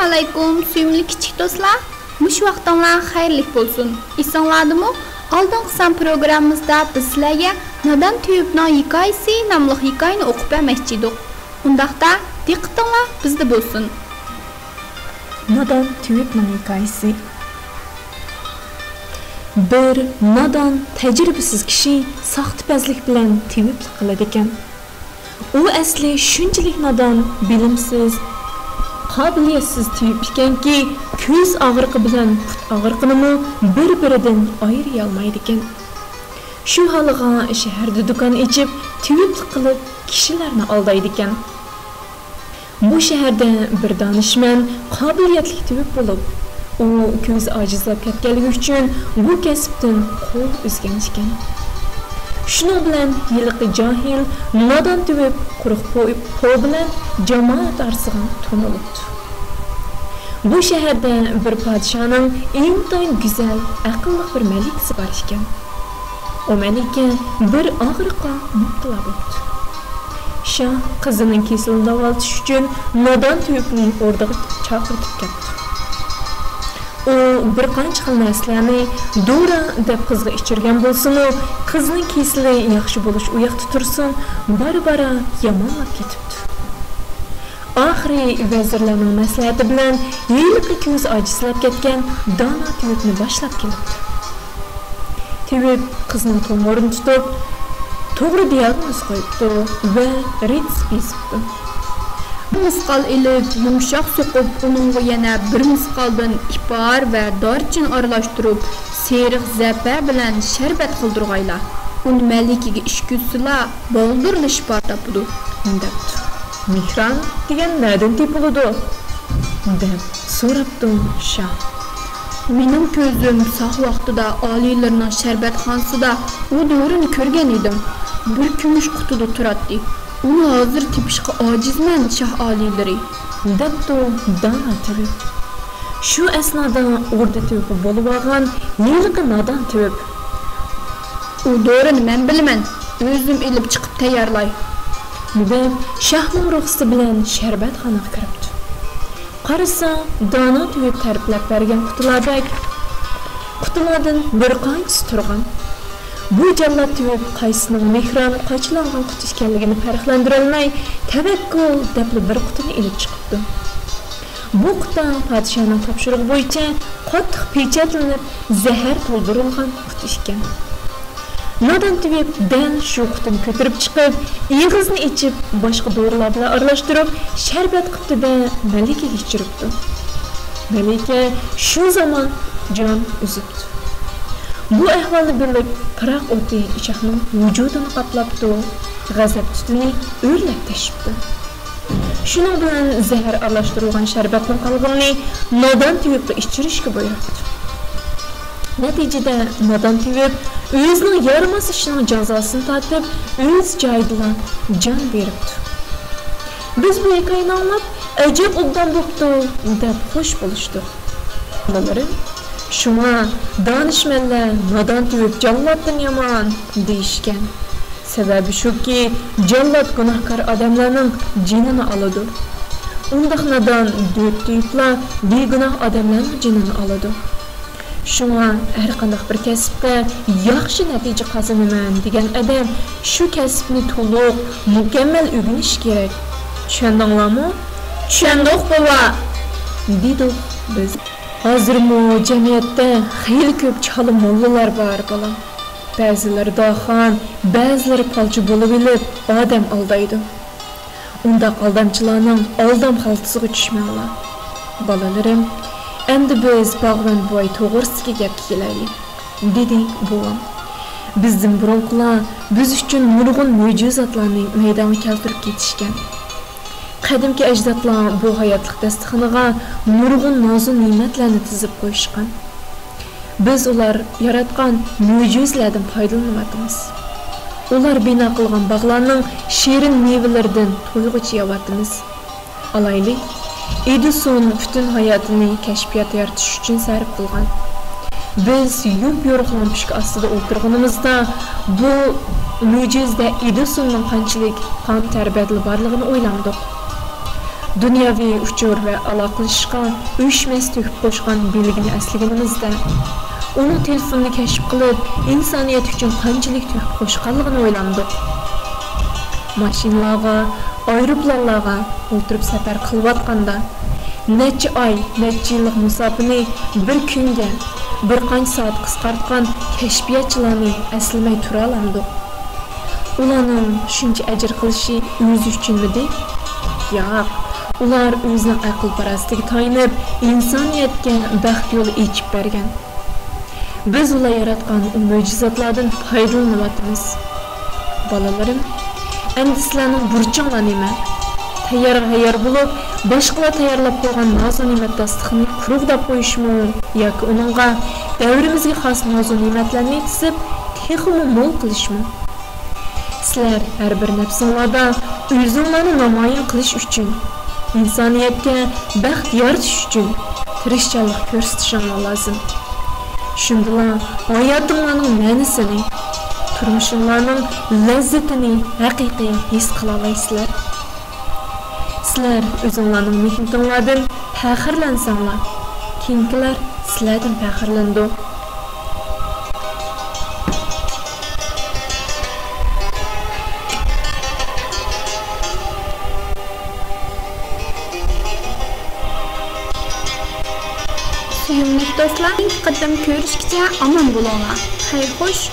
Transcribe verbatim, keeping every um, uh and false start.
ئەسسالامۇئەلەيكۇم، سۆيۈملۈك كىچىك دوستلار. مۇشۇ ۋاقتىڭلار خەيرلىك بولسۇن. ئېسىڭلاردىمۇ؟ ئالدىنقى سان پروگراممىمىزدا بىز سىلەرگە نادان تېۋىپنىڭ ھېكايىسى ناملىق ھېكايىنى ئوقۇپ بەرمەكچى ئىدۇق. ئۇنداقتا، دىققىتىڭلار بىزدە بولسۇن. نادان تېۋىپنىڭ ھېكايىسى. بىر نادان، تەجرىبىسىز كىشى ساختىپەزلىك بىلەن تېۋىپلىق قىلىدىكەن. ئۇ ئەسلى شۇنچىلىك نادان، بىلىمسىز، قابىلىيەتسىز تېۋىپ ئىكەنكى، كۆز ئاغرىقى بىلەن پۇت ئاغرىقىنىمۇ بىر-بىرىدىن ئايرىيالمايدىكەن. شۇ ھالىغا شەھەردە دۇكان ئېچىپ، تېۋىپلىق قىلىپ، كىشىلەرنى ئالدايدىكەن. بۇ شەھەردە بىر دانىشمەن، قابىلىيەتلىك تېۋىپ بولۇپ، ئۇ كۆزى ئاجىزلاپ كەتكەنلىكى ئۈچۈن بۇ كەسىپتىن قول ئۈزگەن ئىكەن. شۇنىڭ بىلەن ھېلىقى جاھىل، نادان تېۋىپ قۇرۇق پو-، پو بىلەن جامائەت ئارىسىغا تونۇلۇپتۇ. بۇ شەھەردە بىر پادىشاھنىڭ ئىنتايىن گۈزەل، ئەقىللىق بىر مەلىكىسى بار ئىكەن. ئۇ مەلىكە بىر ئاغرىققا مۇپتىلا بوپتۇ. شاھ قىزىنىڭ كېسىلىنى داۋالىتىش ئۈچۈن نادان تېۋىپنى ئوردىغا چاقىرتىپ كەپتۇ. ئۇ بىر قانچە خىل نەرسىلەرنى دورا دەپ قىزغا ئىچۈرگەن بولسىمۇ، قىزنىڭ كېسىلى ياخشى بولۇش ئۇ ياقتا تۇرسۇن، بارا-بارا يامانلاپ كېتىپتۇ. ئاخىرى ۋەزىرلەرنىڭ مەسلىھەتى بىلەن ھېلىقى كۆزى ئاجىزلاپ كەتكەن دانا تېۋىپنى باشلاپ كېلىپتۇ. تېۋىپ قىزنىڭ تومۇرىنى تۇتۇپ، توغرا دىياگنوز قويۇپتۇ ۋە رېتسېپ يېزىپتۇ. بىر مىسقال ئېلىپ، يۇمشاق سوقۇپ، ئۇنىڭغا يەنە بىر مىسقالدىن ئىپار ۋە دارچىن ئارىلاشتۇرۇپ، سېرىق زەپەر بىلەن شەربەت قىلدۇرغايلا. ئۇنى مەلىكىگە ئىچكۈزسىلا، بالدۇرلا شىپا تاپىدۇ، دەپتۇ. مېھران دېگەن نەدىن تېپىلىدۇ؟ دەپ سوراپتۇ شاھ. مېنىڭ كۆزۈم ساق ۋاقتىدا ئالىيلىرىنىڭ شەربەتخانىسىدا ئۇ دورىنى كۆرگەن ئىدىم. بىر كۈمۈش قۇتىدا تۇراتتى. ئۇنى ھازىر تېپىشقا ئاجىزمەن، شاھ ئالىيلىرى، دەپتۇ دانا تېۋىپ. شۇ ئەسنادا ئوردا تېۋىپى بولۇۋالغان ھېلىقى نادان تېۋىپ، ئۇ دورىنى مەن بىلىمەن، ئۆزۈم ئېلىپ چىقىپ تەييارلاي، دەپ شاھنىڭ رۇخسىتى بىلەن شەربەتخانىغا كىرىپتۇ. قارىسا، دانا تېۋىپ تەرىپلەپ بەرگەن قۇتىلاردەك قۇتىلاردىن بىر قانچىسى تۇرغان. بۇ جاللات تېۋىپ قايسىنىڭ مېھران قاچىلانغان قۇت ئىكەنلىكىنى پەرقلەندۈرەلمەي، تەۋەككۈل دەپلا بىر قۇتىنى ئېلىپ چىقىپتۇ. بۇ قۇتا پادىشاھنىڭ تاپشۇرۇقى بويىچە قاتتىق پېچەتلىنىپ، زەھەر تولدۇرۇلغان قۇت ئىكەن. نادان تېۋىپ دەل شۇ قۇتىنى كۆتۈرۈپ چىقىپ، ئېغىزىنى ئېچىپ، باشقا دورىلار بىلەن ئارىلاشتۇرۇپ، شەربەت قىپتىدە مەلىكىگە ئىچۈرۈپتۇ. مەلىكە شۇ زامان جان ئۈزۈپتۇ. بۇ ئەھۋالنى بىلىپ، پىراق ئوتى شاھنىڭ ۋۇجۇدىنى قاپلاپتۇ، غەزەپ تۈتۈنى ئۆرلەپ تېشىپتۇ. شۇنىڭ بىلەن زەھەر ئارىلاشتۇرۇلغان شەربەتنىڭ قالغىنىنى نادان تېۋىپقا ئىچۈرۈشكە بۇيرۇپتۇ. نەتىجىدە نادان تېۋىپ ئۆزىنىڭ يارىماس ئىشىنىڭ جازاسىنى تارتىپ، ئۆز جايىدىلا جان بېرىپتۇ. بىز بۇ ھېكايىنى ئاڭلاپ، ئەجەب ئوبدان بوپتۇ، دەپ خوش بولۇشتۇق. بالىلىرىم، شۇڭا دانىشمەنلەر نادان تېۋىپ جاللاتتىن يامان، دېيىشكەن. سەۋەبى شۇكى، جاللات گۇناھكار ئادەملەرنىڭ جېنىنى ئالىدۇ. ئۇنداق نادان دۆت تېۋىپلا بىگۇناھ ئادەملەرنىڭ جېنىنى ئالىدۇ. شۇڭا ھەرقانداق بىر كەسىپتە ياخشى نەتىجە قازىنىمەن دېگەن ئادەم شۇ كەسىپنى تولۇق، مۇكەممەل ئۆگىنىشى كېرەك. چۈشەندىڭلارمۇ؟ چۈشەندۇق، بوۋا، دېدۇق بىز. ھازىرمۇ جەمئىيەتتە خېلى كۆپ چالا موللىلار بار، بالام. بەزىلىرى داخان، بەزىلىرى پالچى بولۇۋېلىپ ئادەم ئالدايدۇ. ئۇنداق ئالدامچىلارنىڭ ئالدام خالتىسىغا چۈشمەڭلار. بالىلىرىم، ئەمدى بىز باغۋەن بوۋاي توغرىسىدىكى گەپكە كېلەيلى، دېدى بوۋام. بىزدىن بۇرۇنقىلار بىز ئۈچۈن نۇرغۇن مۆجىزاتلارنى مەيدانغا كەلتۈرۈپ كېتىشكەن. قەدىمكى ئەجدادلار بۇ ھاياتلىق داستىخىنىغا نۇرغۇن نازۇ نېمەتلەرنى تىزىپ قويۇشقان. بىز ئۇلار ياراتقان مۆجىزىلەردىن پايدىلىنىۋاتىمىز. ئۇلار بىنا قىلغان باغلارنىڭ شېرىن مېۋىلىرىدىن تويغۇچە يەۋاتىمىز. ئالايلى، ئېدىسون پۈتۈن ھاياتىنى كەشپىيات يارىتىش ئۈچۈن سەرپ قىلغان. بىز يوپيورۇق لامپۇچكا ئاستىدا ئولتۇرغىنىمىزدا، بۇ مۆجىزىدە ئېدىسوننىڭ قانچىلىك قان-تەر بەدىلى بارلىقىنى ئويلامدۇق. دۇنياۋى ئۇچۇر ۋە ئالاقىلىشىشقا ئۆچمەس تۆھپە قوشقان بىلگىنى ئەسلىگىنىمىزدە، ئۇنىڭ تېلېفوننى كەشىپ قىلىپ، ئىنسانىيەت ئۈچۈن قانچىلىك تۆھپە قوشقانلىقىنى ئويلامدۇق. ماشىنىلارغا، ئايروپىلانلارغا ئولتۇرۇپ سەپەر قىلىۋاتقاندا، نەچچە ئاي، نەچچە يىللىق مۇساپىنى بىر كۈنگە، بىر قانچە سائەت قىسقارتقان كەشپىياتچىلارنى ئەسلىمەي تۇرالامدۇق؟ ئۇلارنىڭ شۇنچە ئەجىر قىلىشى ئۆزى ئۈچۈنمىدى؟ ياق، ئۇلار ئۆزىنىڭ ئەقىل-پاراسىتىگە تايىنىپ، ئىنسانىيەتكە بەخت يولى ئېچىپ بەرگەن. بىز ئۇلار ياراتقان ئۇ مۆجىزاتلاردىن پايدىلىنىۋاتىمىز. بالىلىرىم، ئەمدى سىلەرنىڭ بۇرچۇڭلار نېمە؟ تەييارغا ھەييار بولۇپ، باشقىلار تەييارلاپ قويغان نازۇنېمەت داستىخىنىنى قۇرۇقداپ قويۇشمۇ ياكى ئۇنىڭغا دەۋرىمىزگە خاس نازۇنېمەتلەرنى تىزىپ، تېخىمۇ مول قىلىشمۇ؟ سىلەر ھەر بىر نەپسىڭلاردا ئۆزۈڭلارنى نامايان قىلىش ئۈچۈن، ئىنسانىيەتكە بەخت يارىتىش ئۈچۈن تىرىشچانلىق كۆرسىتىشىڭلار لازىم. شۇندىلا ھاياتىڭلارنىڭ مەنىسىنى، تۇرمۇشۇڭلارنىڭ لەززىتىنى ھەقىقىي ھېس قىلالايسىلەر. سىلەر ئۆزۈڭلارنىڭ مېھنىتىڭلاردىن پەخىرلەنسەڭلار، كېيىنكىلەر سىلەردىن پەخىرلىنىدۇ. سۆيۈملۈك دوستلار، كېيىنكى قېتىم كۆرۈشكىچە ئامان بولۇڭلار. خەير خوش.